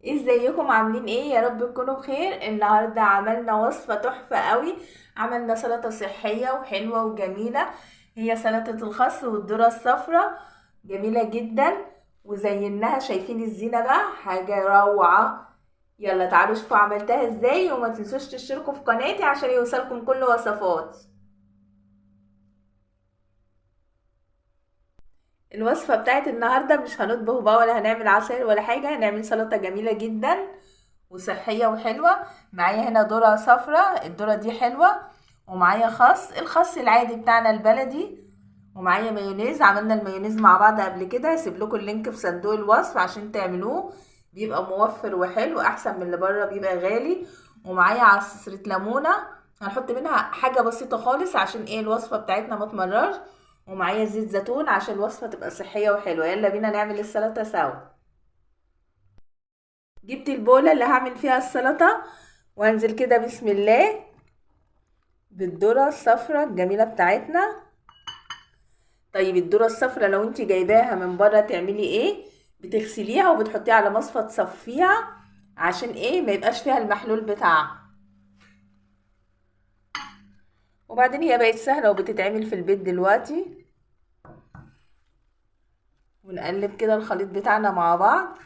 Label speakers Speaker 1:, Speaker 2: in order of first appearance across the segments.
Speaker 1: ازيكم؟ عاملين ايه؟ يا رب تكونوا بخير. النهارده عملنا وصفه تحفة قوي، عملنا سلطة صحية وحلوه وجميلة، هي سلطة الخس والذرة الصفراء، جميلة جدا وزيناها. شايفين الزينة بقى؟ حاجة روعه. يلا تعالوا شوفوا عملتها ازاي، وما تنسوش تشتركوا في قناتي عشان يوصلكم كل وصفاتي. الوصفة بتاعت النهاردة مش هنطبخ بقى ولا هنعمل عصير ولا حاجة، هنعمل سلطة جميلة جدا وصحية وحلوة. معايا هنا ذرة صفرة، الذرة دي حلوة، ومعايا خس، الخس العادي بتاعنا البلدي، ومعايا مايونيز. عملنا المايونيز مع بعض قبل كده، هسيب لكم ال link في صندوق الوصف عشان تعملوه، بيبقى موفر وحلو احسن من اللي بره بيبقى غالي. ومعايا عصرة ليمونة هنحط منها حاجة بسيطة خالص عشان ايه الوصفة بتاعتنا ما تمررش، ومعايا زيت زيتون عشان الوصفة تبقى صحية وحلوة. يلا بينا نعمل السلطة سوا. جبت البولة اللي هعمل فيها السلطة وانزل كده بسم الله بالذرة الصفرة الجميلة بتاعتنا. طيب الذرة الصفرة لو انت جايباها من بره تعملي ايه؟ بتغسليها وبتحطيها على مصفى تصفيها عشان ايه؟ ما يبقاش فيها المحلول بتاعها. وبعدين هي بقت سهلة وبتتعمل في البيت دلوقتي. ونقلب كده الخليط بتاعنا مع بعض.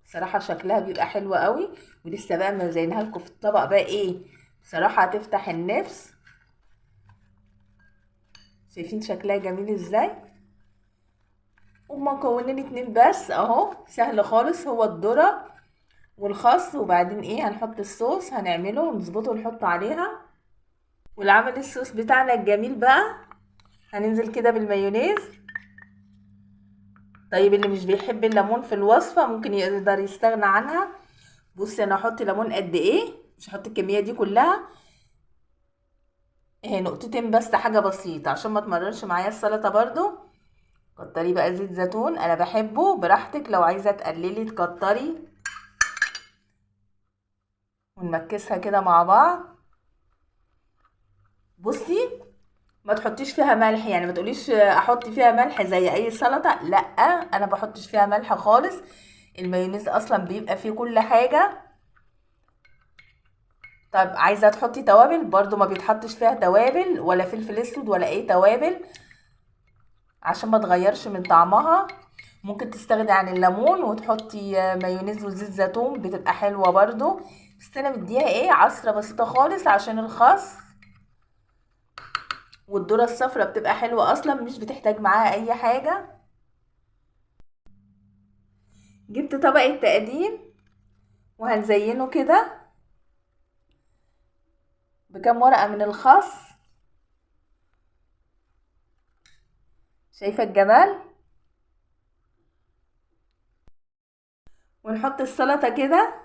Speaker 1: صراحة شكلها بيبقى حلو قوي، ولسه بقى ما زينها لكم في الطبق بقى ايه، بصراحة هتفتح النفس. شايفين شكلها جميل ازاي؟ ومكونين 2 بس اهو، سهل خالص، هو الذرة والخس. وبعدين ايه؟ هنحط الصوص، هنعمله ونظبطه ونحطه عليها. والعمل الصوص بتاعنا الجميل بقى هننزل كده بالمايونيز. طيب اللي مش بيحب الليمون في الوصفة ممكن يقدر يستغنى عنها. بصي انا هحط ليمون قد ايه، مش هحط الكمية دي كلها، اهي نقطتين بس، حاجة بسيطة عشان ما تمررش معايا السلطة برضو. كتري بقى زيت زيتون، انا بحبه، براحتك لو عايزة تقللي تكتري. ونمكسها كده مع بعض. بصي ما تحطيش فيها ملح، يعني ما تقوليش احط فيها ملح زي اي سلطة، لا انا بحطش فيها ملح خالص. المايونيز اصلا بيبقى فيه كل حاجة. طب عايزة تحطي توابل برضو ما بيتحطش فيها توابل ولا فلفل اسود ولا اي توابل عشان ما تغيرش من طعمها. ممكن تستغني عن الليمون وتحطي مايونيز وزيت زيتون، بتبقى حلوة برضو. بس انا مديها ايه، عصرة بسيطة خالص عشان الخس والذرة الصفراء بتبقى حلوة اصلا، مش بتحتاج معاها اي حاجة. جبت طبق التقديم وهنزينه كده بكام ورقة من الخس. شايفة الجمال؟ ونحط السلطة كده.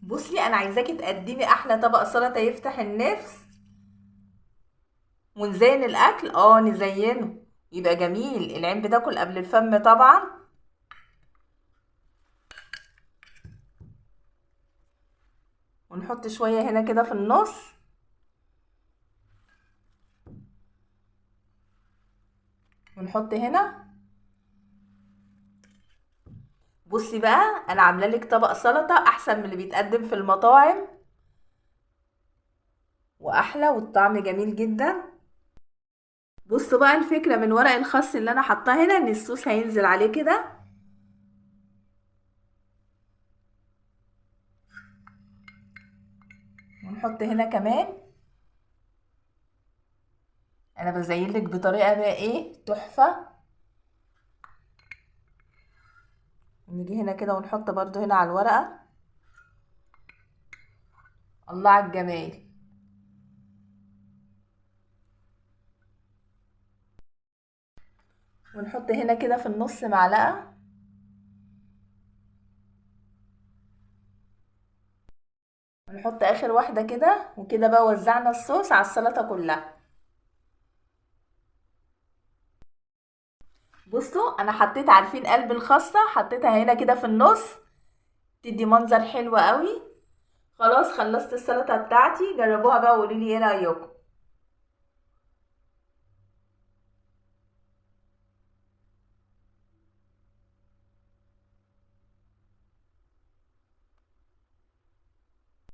Speaker 1: بصي انا عايزاكي تقدمي احلى طبق سلطة يفتح النفس. ونزين الاكل، نزينه يبقى جميل، العين بتاكل قبل الفم طبعا. ونحط شوية هنا كده في النص. ونحط هنا. بصي بقى انا عامله لك طبق سلطة احسن من اللي بيتقدم في المطاعم واحلى، والطعم جميل جدا. بصوا بقى الفكرة من ورق الخس اللي انا حطاه هنا ان الصوص هينزل عليه كده. ونحط هنا كمان. انا بزين لك بطريقة بقى ايه تحفة. ونيجي هنا كده ونحط برضو هنا على الورقة. الله على الجمال. ونحط هنا كده في النص معلقة. ونحط اخر واحدة كده. وكده بقى وزعنا الصوص على السلطة كلها. بصوا انا حطيت، عارفين قلب الخاصة، حطيتها هنا كده في النص، تدي منظر حلو قوي. خلاص خلصت السلطة بتاعتي، جربوها بقى وقولوا لي ايه رأيكم.